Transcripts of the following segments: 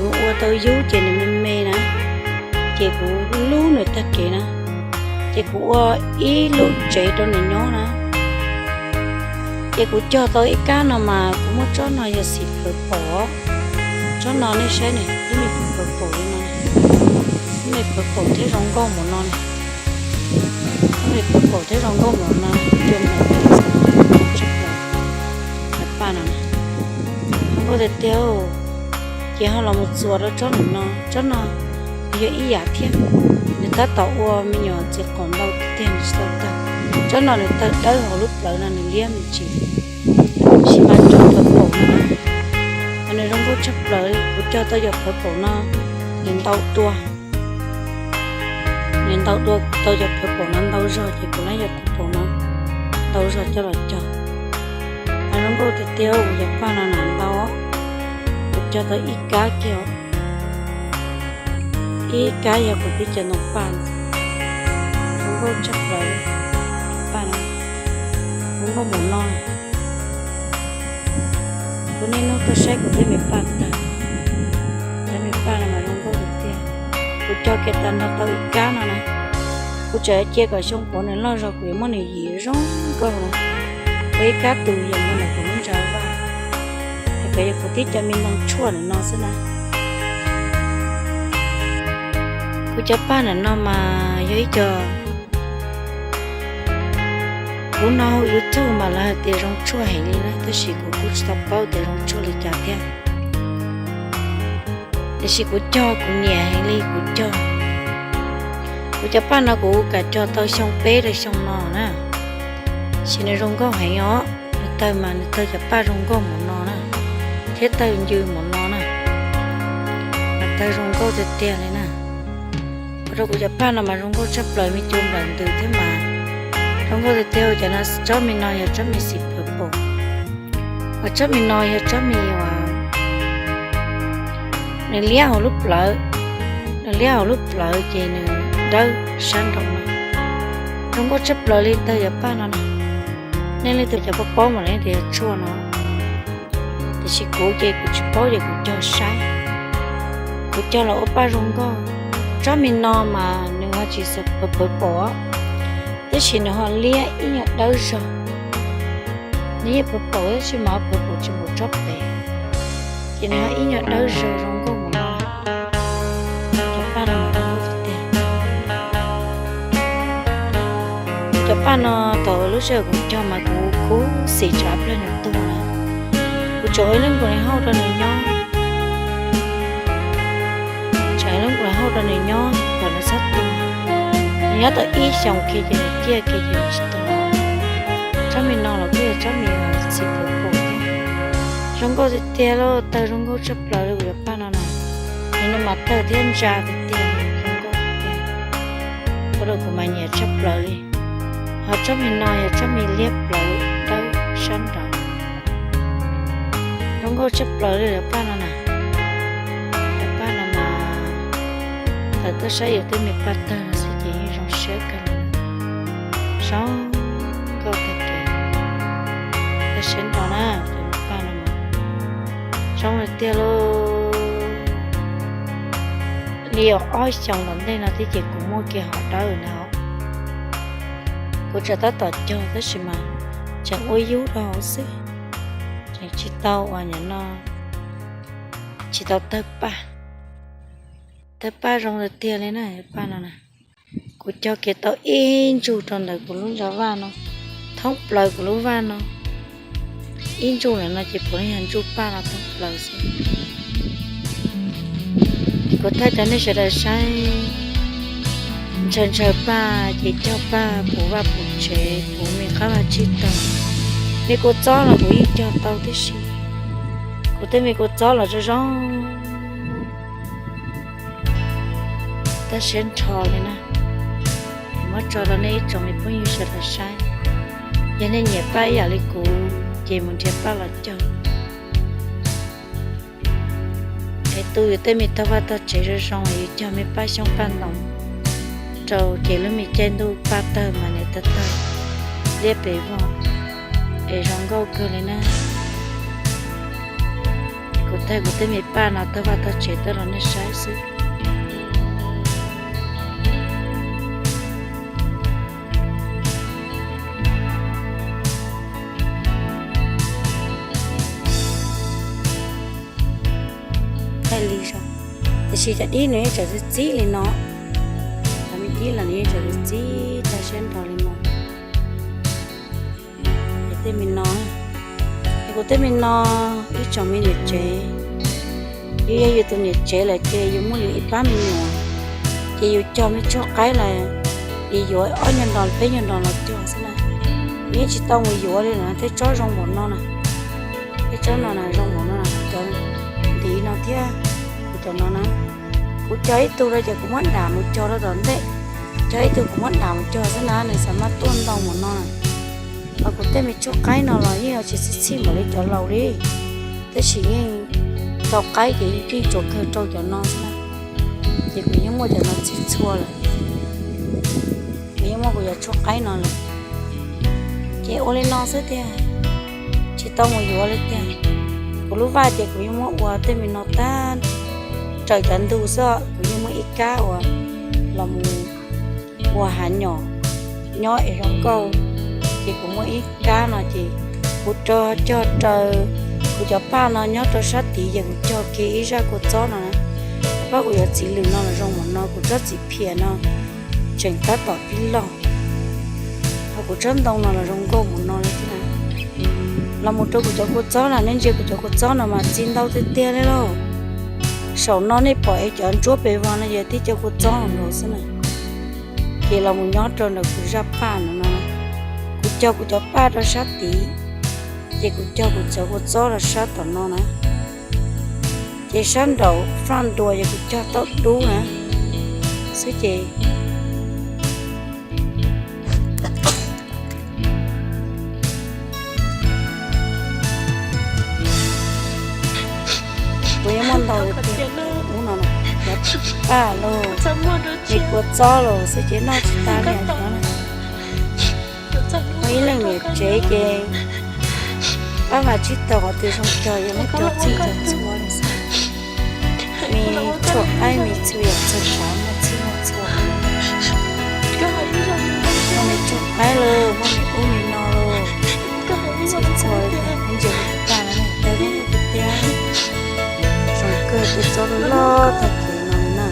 Ua tau yub ces nws me me na, ces kuv hlub nws tag kev na, ces kuv ua ib lub tsev rau nws nyob na. Ces kuv cog tau ib kab no mas kuv muab tsob no yog xim purple, tsob no nej saib ne, ib me purple li no, ib me purple thiab zoo nkauj npaum no na, ib me purple thiab zoo nkauj npaum no, kuv cog npaum no, paj no zoo nkauj tiag tiag. Ces ho los mus txuas rau tsob ntawm no, tsob no yog ib yam thiab, nws tab tom ua me nyuam txiv qaum ntau tiag tiag nws tsis tau tawg. Tsob no nws tawg dawb hauv lub plawv no nws liab me ntsis, tab sis mas cov purple no, nws zoo nkauj tshaj plaws li. Kuv cog tau cov purple no, nws ntau dua, nws ntau dua, kuv tau cov purple no ntau zog ces kuv lawv cov purple no ntau zog coj los cog. Mas zoo nkauj tiag tiag, kuv cov paj no na ntau, kuv cog tau ib kab kiag, ib kab yog kuv tib co ntoo paj, zoo nkauj tshaj plaws, paj no zoo nkauj npaum no. Kuv niaj hnub tuaj saib kuv tej me paj tawg, tej me paj no mas zoo nkauj tiag tiag. Kuv cog kiag tag nrho tau ib kab no na, kuv tseem cia kom xyoo puav nws loj zog kuv yuav muab nws yim zoo nkauj na. Kuv ib kab tus yog ntawm kuv lub ntsa vaj, es kuv yog kuv tib co me ntoo tshuaj ntawm no xwb na. Kuv cov paj ntawm no mas yog ib co, kuv no hauv YouTube mas lawv hais tias zoo tshuaj heev li na, tab sis kuv kuj tsis tau paub tias zoo tshuaj li cas thiab. Tiam sis kuv cog kuv nyiam heev li kuv cog. Kuv cov paj no kuv kam cog tau xyoo peb rau xyoo no na, sis nws zoo nkauj heev os. Nws tawg mas nws tawg cov paj zoo nkauj npaum no na, thiab tawg ncw npaum no na, mas tawg zoo nkauj tiag tiag li na. Ua rau kuv cov paj no mas zoo nkauj tshaj plaws, me cua nplawm ntws thiab mas zoo nkauj tiag tiag. Cov no, tsob me no yog tsob me xim purple, mas tsob me no yog tsob me uas nws liab hauv lub plawv, nws liab hauv lub plawv ces nws dawb sab nraud no, zoo nkauj tshaj plaws li tawg cov paj no na. Nej leej twg cov paub paub mas nej tias yog tshuaj no, tiam sis kuv ces kuv tsis paub ces kuv cog saib. Kuv cog los ua paj zoo nkauj. Tsob me no mas nws ho tsis xav pawv pawv pom, tab sis nws ho liab ib nyuag dawb zog. Nws yeej pawv pom tab sis mas pawv pom tsis npaum tsob pem, ces nws ho ib nyuag dawb zog zoo nkauj npaum no. Cov paj no zoo nkauj tiag tiag. Cov paj no thaum lub sij hawm kuv cog mas kuv khuv xim tsam ib pliag nws tuag na. Kuv tseem ua ib lub nkuas hauj rau nws nyob, tseem ua ib lub nkuas hauj rau nws nyob kom nws txhob tuag. Nws nyob tau ib xyoos kiag ces nws ciaj kiag ces nws tsis tuag. Tsob me no los kuj yog tsob me xim purple thiab, zoo nkauj tiag tiag lauj, tawg zoo nkauj tshaj plaws li kuv cov paj no na. Nws no mas tawg thiab ntsa tiag tiag, zoo nkauj tiag tiag. Ua rau kuv mas nyiam tshaj plaws li. Ho tsob me no yog tsob me liab plawv dawb sab nraud, zoo nkauj tshaj plaws li cov paj no na. Cov paj no mas thaum tuaj saib yus tej me paj tawg no xwb ces yeej zoo siab kawg li. Zoo nkauj tag kev, tawg siab nraus na, cov paj no mas zoo tiag lauj. Li ob xyoos tom ntej no thiab ces kuv muaj kiag hom dawb ntawd. Kuv tseem tab tom cog tab sis mas tseem ua yub rau hauv xwb, tseem tsis tau uas nyuam no, tsis tau tawg paj. Tawg paj zoo tiag tiag li na, paj no na. Kuv cog kiag tau ib ntsug rau ntawm kuv lub ntsa vaj no, thoob plaws kuv lub vaj no. Ib ntsug lawm no ces puav leej yog ntsug paj no thoob plaws xwb. Kuv thaij rau nej sawv daws saib, ntshaw ntshaw paj ces cog paj puv vaj puv tsev, puv me qab vaj tsib taug. Me kua txob los kuv yeej cog tau tib si. Kuv tej me kua txob los zoo zoo, tawg siab nrho li na. Muab tso rau nej ib tsoom me phooj ywg sawv daws saib. Yog nej nyiam paj ib yam li kuv ces mus nrhiav paj los cog. Es tu yus tej me taug vaj taug tsev zoo zoo, yus cog me paj xyoob paj ntoo rau ces lub me caij ntuj paj tawg mas nws tawg tawg liab pes vog, es zoo nkauj kawg li na. Kuv Thaij kuv tej me paj no tag vaj tag tsev tuaj rau nej saib xwb. Thaij li, tiam sis cov dib nws yeej tseem txi txib li no, cov me dib los nws yeej tseem txi txib tag siab nrho li no. Tej me no, kuv tej me no, ib tsoom me niam tsev, yus yog yus tus niam tsev lawm ces yus muaj yus ib pab me nyuam, ces yus cog me tshuaj qaib los, yus yuav ob nyuag nrog peb nyuag nrog los cog xwb na. Yeej tsis tau mus yuav li na, tej tsob zoo npaum no na, tej tsob no na zoo npaum no na, cov ntiv no thiab, kuv cov no na, kuv cog ib tug rau ces kuv muab dam mus cog rau tom ntej, cog ib tug kuv muab dam mus cog xwb na, nws xav mas tuaj ntau npaum no na. Hos kuv tej me tshuaj qaib no los yeej yuav tsis txi txib npaum li cov laus li, tab sis yeej rau qaib ces yeej tsuas kawg rau cov no xwb na, ces kuv yeej muaj cov no txhij txhua lawm. Kuv yeej muaj kuv cov tshuaj qaib no lawm, ces ua li no xwb tiag, tsis tau mus yuav li tiag. Kuv lub vaj ces kuv yeej muab ua tej me no tag, raws cov ntug xwb, kuv yeej muaj ib kab uas los mus ua hav nyom nyob es zoo nkauj, ces kuv muaj ib kab no ces kuv rau cog raws kuv cov paj no nyob rau sab tid ces kuv cog kiag ib zaj kua txob no na. Pab kuv cov txiv lws no los zoo npaum no, kuv tsob txiv phiam no tseem tab tom pib loj, hos kuv tsob ntoo no los zoo nkauj npaum no li thiab na. Los mus rau kuv cov kua txob na, nej ntsia kuv cov kua txob no mas txi ntau tiag tiag li lauj. Saum no nej pom es cov ntsuab pes vog no yog tib co kua txob nkaus xwb na. Ces los mus nyob rau ntawm kuv zaj paj no no, kuv cog kuv cov paj rau sab tid, ces kuv cog kuv cov kua txob rau sab tom no na. Ces sab nraum front door ces kuv cog taub dub na xwb ces kuv yeej muaj ntau tiag, ub no, cov paj los, me kua txob los xwb ces noj tsis tas li os. Muaj ib leej niam tsev ces pab mas tsis tau qhov twg zoo cog, yog muab cog txhij cog txhua li xwb. Me tshuaj qaib me txhua yam txhua tsav muaj txhij muaj txhua. Muaj me tshuaj qaib los, muaj me ub me no los, txhij txhua li. Ntsia kuv tus paj no ne, tawv tiag tiag, zoo kawg, tus tsob loj loj tag kev no li na.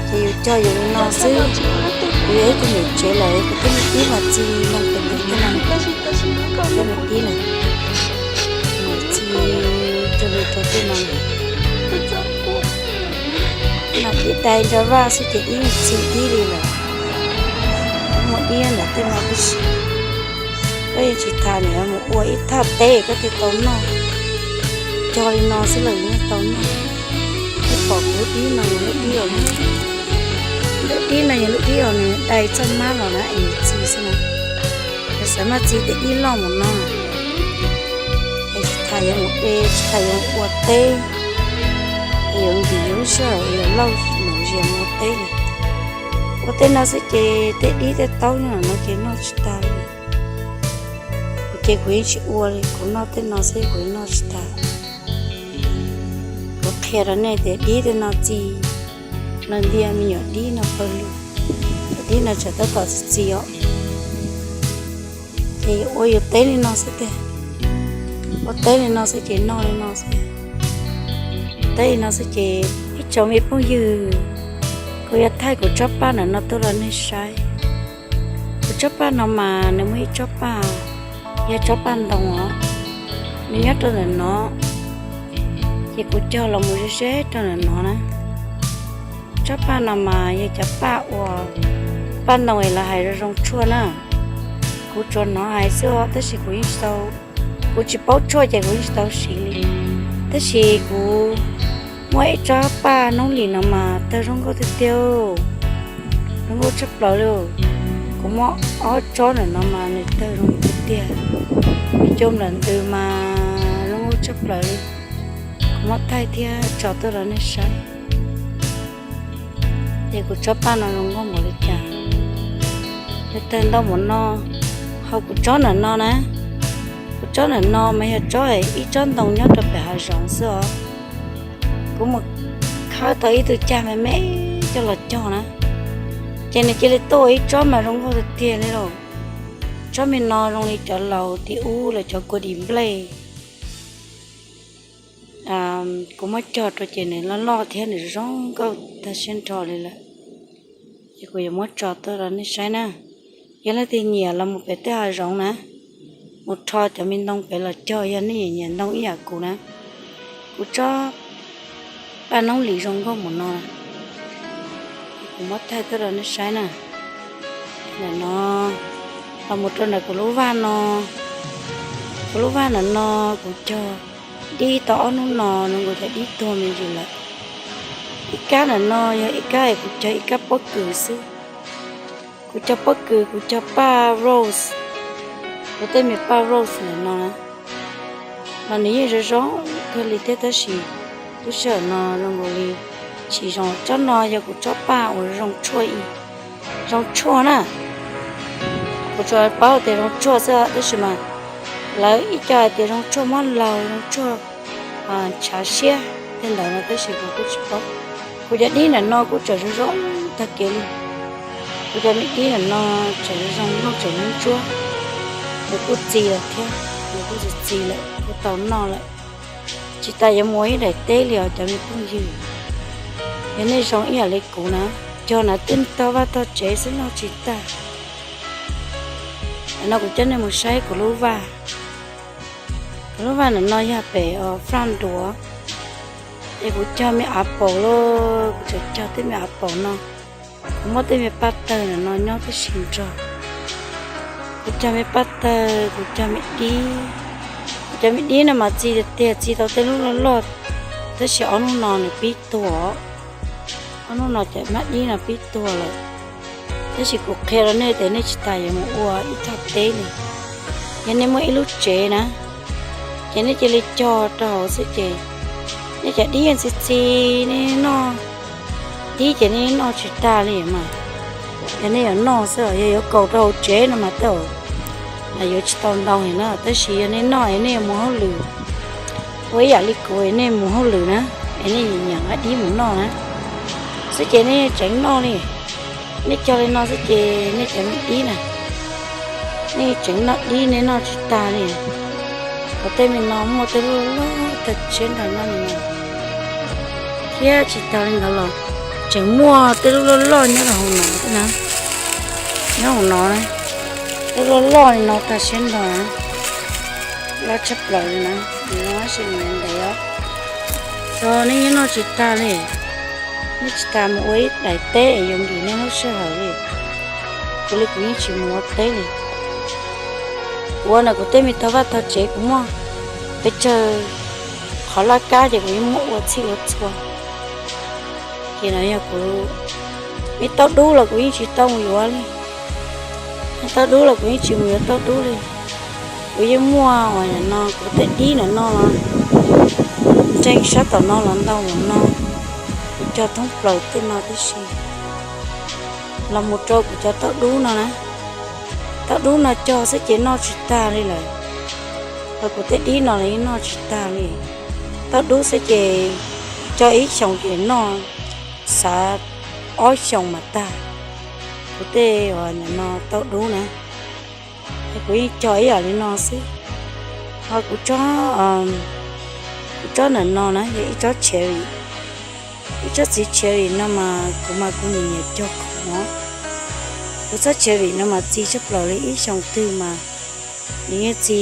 Ces yus cog yus li no xwb. Kuv yog ib tug niam tsev lawm, kuv twb me dib mas txi loo pem tej no, tej me dib na, mas txi rau li rau tej no. Mas dib dai nrog vaj xwb ces dib txi dib li lawm. Muaj dib ntawm tej no tib si. Koj yeej tsis tas niam mus ua ib thaj teb koj thiaj tau noj. Cog li no xwb los yeej tau noj. Koj pom kuv lub dib no yog lub dib os, lub dib no yog lub dib os, nws dai txoj mab los na es nws txi xwb na. Yog xav mas txi tej dib loj mus no, es tsis tas yuav mus de, tsis tas yuav ua teb, es yuav nkim lub sij hawm yuav lauj mus zias mus ua teb li. Ua tej no xwb ces tej dib tej taub nyob no ces noj tsis tas li. Ces kuv yeej tsis ua li, kuv noj tej no xwb kuv noj tsis tas. Kuv qhia rau nej tias dib tej no txi, los ntiag me nyuam dib no pawg lug, cov dib no tseem tab tom txi txiv os. Ces ua yus teb li no xwb tiag, ua teb li no xwb ces noj li no xwb. Teb li no xwb ces ib tsoom me phooj ywg, kuv yuav thaij kuv tsob paj ntawm no tuaj rau nej saib. Kuv tsob paj no mas nws muaj ib tsob paj, yog tsob paj ntoo os, nws nyob rau ntawm no, ces kuv cog los mus ze ze rau ntawm no na. Tsob paj no mas yog cov paj uas paj ntoo es lawv hais zoo zoo tshuaj na. Kuv tsuas hnov hais xwb os, tab sis kuv yeej tsis tau, kuv tsis paub tshuaj ces kuv yeej tsis tau siv li. Tab sis kuv muaj ib tsob paj noob lim no mas tawg zoo nkauj tiag tiag, zoo nkauj tshaj plaws li. Kuv muaj ob tsob ntawm no mas nws tawg zoo tiag tiag, me cov nplawm ntws mas zoo nkauj tshaj plaws li. Kuv muab thaij thiab tso tuaj rau nej saib. Ces kuv tsob paj no zoo nkauj npaum li cas, nws tawg ntau npaum no. Hos kuv tsob ntawm no na, kuv Tsob ntawm no mas yog tsob, ib tsob ntoo nyob rau pem hav zoov xwb os. Kuv mus khawb tau ib tug cag me me coj los cog na, ces nws cia li tuaj ib tsob mas zoo nkauj tiag tiag li lauj. Tsob me no zoo li cov laus tim ub lawv cov kua dis nplej. Kuv muab cog rau ces nws loj loj thiab nws zoo nkauj tag siab nrho li lawm. Ces kuv yuav muab tso tuaj rau nej saib na. Yog leej twg nyiam los mus pem tej hav zoov na, mus rho cov me ntoo pem los cog yog nej nyiam nyiam ntoo ib yam kuv na. Kuv tsob paj noob lis zoo nkauj mus no, kuv muab thaij tuaj rau nej saib na. Ntawm no los mus rau ntawm kuv lub vaj no, kuv lub vaj ntawm no kuv cog dib tau ob hnub no, no kuv cov dib tuag me ntsis lawm. Ib kab ntawm no yog ib kab es kuv cog ib kab pob kws xwb. Kuv cog pob kws, kuv cog paj rose, kuv tej me paj rose ntawm no na, mas nws yeej zoo zoo kawg li thiab tab sis lub sij hawm no zoo nkaus li tsis zoo. Tsob no yog kuv tsob paj uas zoo tshuaj, zoo tshuaj na. Kuv tsuas paub tias zoo tshuaj xwb tab sis mas lawv ib co hais tias zoo tshuaj muab laug, zoo tshuaj ntshav siab tej ntawd no tab sis kuv kuj tsis paub. Kuv cov dib ntawm no kuj tseem zoo zoo tag kev li. Kuv cov me dib ntawm no tseem zoo noj tseem ntsuab, nws kuj txi lawm thiab, nws kuj txi txi lawm kuj tau noj lawm. Tsis tas yuav mus ua ib daim teb li os cov me phooj ywg. Yog nej zoo ib yam li kuv na, cog na twb tog vaj tog tsev xwb noj tsis tag. Ntawm no kuv coj nej mus saib kuv lub vaj. Kuv lub vaj ntawm no yog pem front door, es kuv cog me apple los, kuv tseem cog tej me apple no. Kuv muab tej me paj tawg ntawm no nyob tib si nrog. Kuv cog me paj tawg, kuv cog me dib. Kuv cov me dib no mas txi tiag tiag, txi tau tej lub loj loj, tab sis ob hnub no nws pib tuag. Ob hnub no cov mab dib no pib tuag lawm. Tab sis kuv qhia rau nej tias nej tsis tas yuav mus ua ib thaj teb li. Yog nej muaj ib lub tsev na, ces nej cia li cog rau hauv xwb ces nej cov dib yeej txi txi, nej noj dib ces nej noj tsis tag li mas. Yog nej yuav noj xwb, yog yuav kaus rau hauv tsev no mas tej zaum yuav tsis tau ntau heev na, tab sis yog nej noj es nej yuav mus hauj lwm, ua ib yam li kuv es nej mus hauj lwm na, es nej nyiam nqa dib mus noj na, xwb ces nej tseev noj li. Nej cog li no xwb ces nej cov me dib na, nej tseev noj dib nej noj tsis tag li. Kuv tej me no muaj tej lub loj tag siab nrog no, thiab tsis tas li ntawd los tseem muaj tej lub loj loj nyob rau hauv no na, nyob hauv no na, tej lub loj loj li no tag siab nrog na, loj tshaj plaws li na, nws tab sis mas ntev os. Yog nej yeej noj tsis tag li, nej tsis tas mus ua ib daim teb es yuav nkim nej lub sij hawm li, kuv li kuv yeej tsis mus ua teb li. Kuv ua ntawm kuv tej me tog vaj tog tsev kuv muaj pes tsawg qhov laj kab ces kuv yeej muab ua txhij ua txhua. Ces no yog kuv, me tauj dub los kuv yeej tsis tau mus yuav li. Me tauj dub los kuv yeej tsis mus yuav tauj dub li. Kuv yeej muaj uas no kuv tej dib ntawm no los ntseeg sab tom no los ntau ntawm no, kuv cog thoob plaws tej no tib si. Los mus rau kuv cov tauj dub no na, tauj dub no cog xwb ces noj tsis tag li lawm. Hos kuv tej dib no los yeej noj tsis tag li. Tauj dub xwb ces cog ib xyoos ces noj xav ob xyoos mas tag. Kuv tej uas no tauj dub na, es kuv yeej cog ib yam li no xwb. Hos kuv, kuv tsob ntawm no na yog ib tsob cherry. Ib tsob txiv cherry no mas kuv mas kuv nyiam nyiam cog khoom. Kuv tsob cherry no mas txi tshaj plaws li, ib xyoos twg mas nws yeej txi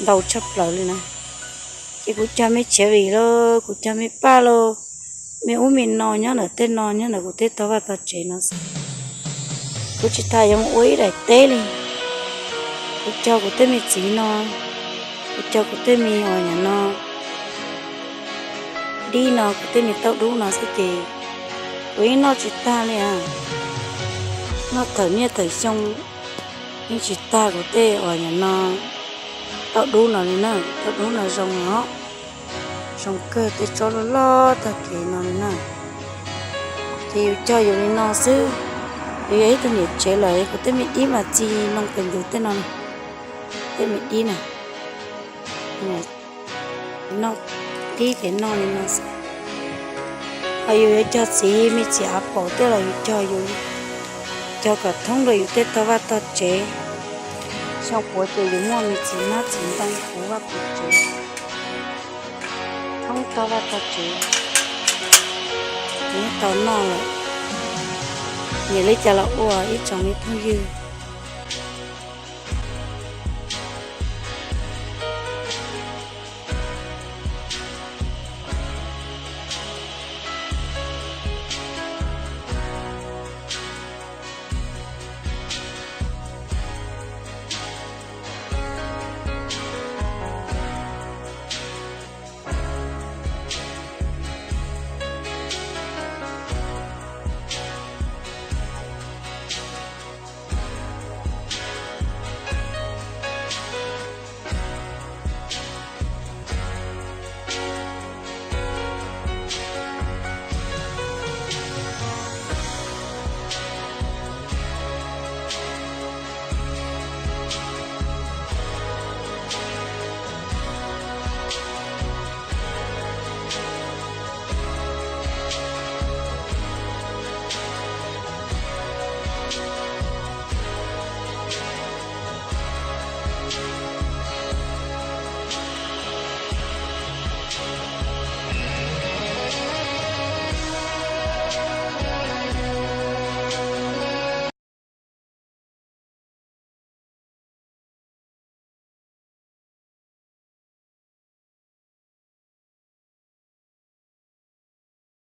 ntau tshaj plaws li na. Ces kuv cog me cherry los kuv cog me paj los, me ub me no nyob ntawm tej no, nyob ntawm kuv tej tog vaj tog tsev no xwb. Kuv tsis tas yuav mus ua ib daim teb li. Kuv cog kuv tej me txiv no, kuv cog kuv tej me uas no dib no, kuv tej me tauj dub no xwb ces kuv yeej noj tsis tag li. Noj tawm niaj tawm xyoo yeej tsis tag kuv tej uas no tauj dub no li na. Tauj dub no zoo os, zoo kawg, tej tsob loj loj tag kev no li na. Ces yus cog yus li no xwb. Yus yog ib tug niam tsev lawm, kuv tej me dib mas txi loo pes ntws tej no, tej me dib na. Noj tib ces noj li no xwb. Ho yus yuav cog txiv me txiv av paum tej los yus cog, yus cog kom thoob rau yus tej tog vaj tog tsev. Xyoo puav ces yus muaj me txiv hmab txiv ntoo puv vaj puv tsev, thoob tog vaj tog tsev, yeej tau noj lawm. Nyiam li cas los ua ib tsoom me phooj ywg.